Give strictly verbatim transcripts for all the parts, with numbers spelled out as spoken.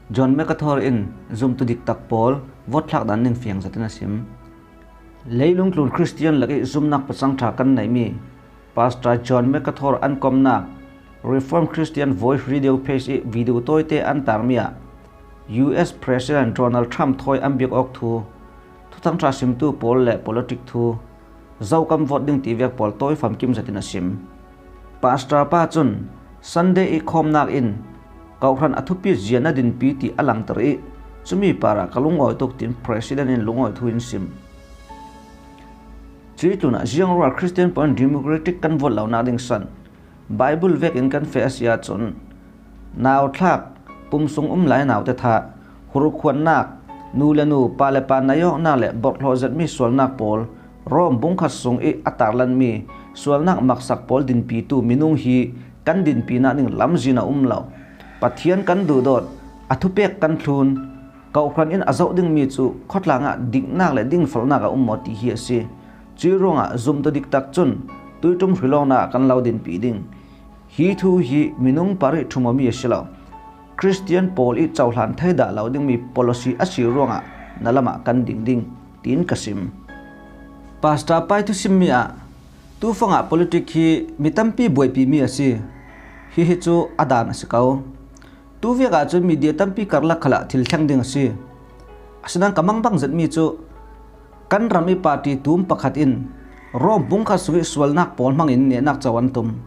John MacArthur in zumtu diktak pawl votthlak dan ding fiang zetin a sim. Leilung tlun Christian lak ih zumnak pacang ṭha kan neihmi Pastor John MacArthur an komnak Reformed Christian Voice Radio page ih video tawite an tarmi ah U S President Donald Trump thawi an biak awk thu, thuthang ṭha simtu pawl le politic thu, Zokam vote ding ti vek pawl tawi famkim zetin a sim. Pastor pa cun Sunday ih khawmnak in kohhran a thupi zia na dinpi ti a langter ih cumi parah ka lungawi tuk, tin President in lungawi thu in sim. Cuih tlunah ziang ruangah Christian pawl in democratic kan vote lonak ding san Bible vekin kan feh a si ahcun, nauthlak, pumsung um lai naute thah, hurkhuannak, nu le nu, pa le pa neihawknak le borhhlawh zetmi sualnak pawl, Rom bungkhat sung ih a tarlanmi sualnak maksak pawl dinpitu minung hi kan dinpinak ding lamzin a um lo. Pathian kan duhdawt, a thupek kan thlun, kohhran in a zoh dingmi cu khuatlangah diknak le dingfelnak a um maw ti hi a si. Cuih ruangah zumtu diktak cun tuiṭum hrilawknak ah kan lo dinpi ding. Hi thu hi minung parih ṭhumawmi a si lo. Christian pawl ih cohlan thei dah lo dingmi policy a si ruangah na lamah kan ding ding, tiin ka sim. Pastor pa ih thusimmi ah, tufangah politic hi mi tampi buaipimi a si. Hihi cu a daan a si ko. Tuvek ahcun media tampi karlak khalah thil thleng ding a si. Asinain ka mangbang zetmi cu kan ram ih party tum pakhat in Rom bungkhat sung ih sualnak pawl hmangin nehnak co an tum.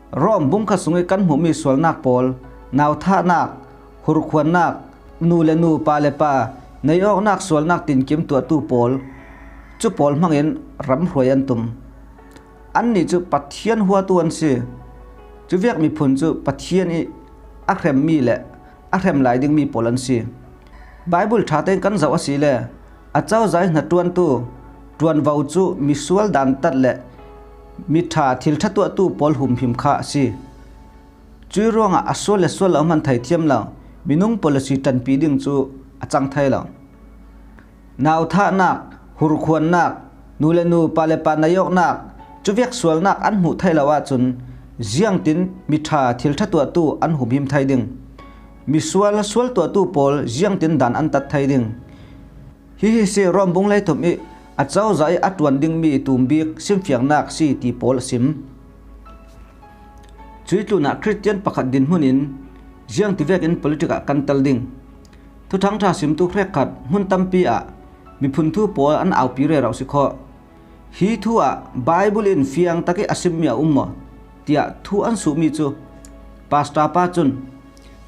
Rom bungkhat sung ih kan hmuhmi sualnak pawl, nauthahnak, hurkhuannak, nu le nu, pa le pa neihawknak sualnak tinkim tuahtu pawl, cu pawl hmangin ramhruai an tum. Annih cu Pathian huatu an si. Cuvek miphun cu Pathian ih a hremmi le a hrem lai dingmi pawl an si. Bible ṭha tein kan zoh asile, acozah ih hnaṭuantu ṭuanvo cu misual dantat le miṭha thil ṭha tuahtu pawl humhim kha a si. Cuih ruangah a sual le sual lo hman thei thiam lo, minung policy ṭanpi ding cu a cang thei lo. Nauthahnak, hurkhuannak, nu le nu, pa le pa neihawknak, cuvek sualnak an hmuh thei lo ahcun ziangtin miṭha thil ṭha tuahtu an humhim thei ding? Misual sual tuahtu pawl ziangtin dan an tat thei ding? Hihi si Rom bung leithum ih acozah ih a ṭuan dingmi tumbik simfiangnak si ti pawl a sim. Cuih tlunah Khristian pakhat dinhmun in ziangtivekin politic ah kan tel ding? Thuthang ṭha simtu hrekkhat hmun tampi ah miphun thu pawl an aupi rero si khawh. Hi thu ah Bible in fiang takih a simmi a um maw, tiah thu an suhmi cu pastor pa cun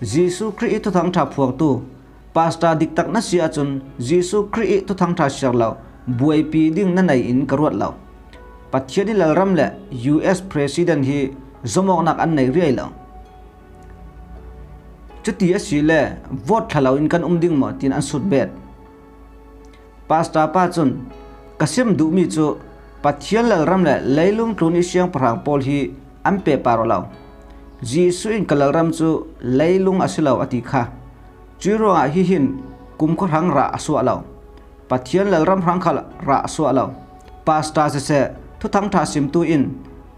Jesuh Khrih ih thuthang ṭha phuangtu pastor diktak na si ahcun Jesuh Khrih ih thuthang ṭha siar lo buaipi ding na nei in ka ruat lo. Pathian ih lalram le U S President hi zomawknak an nei riai lo. Cuti asile vote thla loin kan um ding maw, tiin an sut bet. Pastor pa cun, ka sim duhmi cu Pathian lalram le leilung tlun ih siangpahrang pawl hi an pehpar aw lo. Jesuh in ka lalram cu leilung a si lo a ti kha. Cuih ruangah hihin kumkhua hrang rah a suah lo. Pathian lalram hrang khal rah a suah lo. Pastor siseh, thuthang ṭha simtu in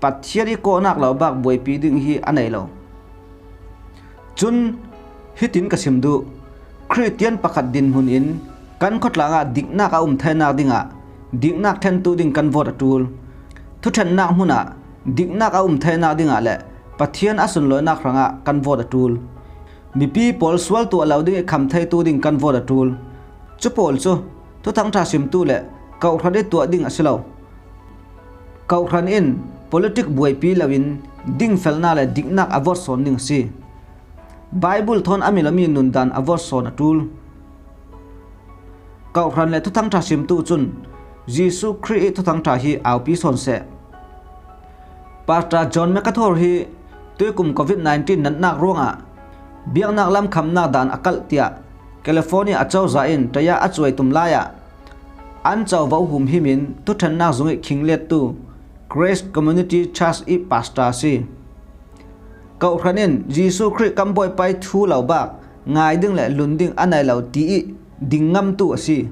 Pathian ih kawhnak lo bak buaipi ding hi a nei lo. Cun hitin ka sim duh: Khristian pakhat dinhmun in kan khuatlangah diknak a um theinak dingah diknak ṭhentu ding kan vote a ṭul. Thuṭhennak hmunah diknak a um theinak dingah le Pathian a sunlawinak hrangah kan vote a ṭul. Mipi pawl sual tuah lo ding ih kham theitu ding kan vote a ṭul. Cu pawl cu thuthang ṭha simtu le kohhran ih tuah ding a si lo. Kohhran in politic buaipi loin dingfelnak le diknak a vote sawn ding a si. Bible thawn a milami nundan a vote sawn a ṭul. Kohhran le thuthang ṭha simtu cun Jesuh Khrih ih thuthang ṭha hi aupi sawn seh. Pastor John MacArthur hi tuikum covid nineteen natnak ruangah biaknak lam khamnak dan a kalh tiah California acozah in taya a cuai tum lai ah an covo humhim in thuṭhennak zung ih khinglettu Grace Community Church ih pastor a si. Kohhran in Jesuh Khrih kan Bawipa ih thu lo bak ngai ding le lun ding a nei lo ti ih ding ngamtu a si.